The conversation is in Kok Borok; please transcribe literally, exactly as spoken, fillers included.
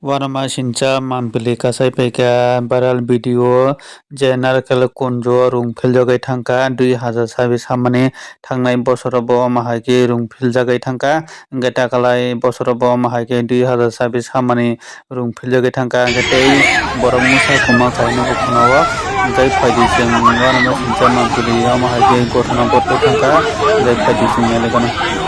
Uanama sincha mampili kasai paikha viral video je narkel kunjo rung philjagwi thangkha dui hazar sabis hamani thangnai bosoro bo omo hai khe rung philjagwi thangkha hwnkhe takalai bosoro bo omo hai khe dui hazar sabis hamani rung philjagwi thangkha hwnkhe tei borok masa kwma khainai bo phunao hwnkhe phaidi chwng uanama sincha mampili omo hai khe gothono gotwi thangkha hwnkhe phaidi chwng nailaikha.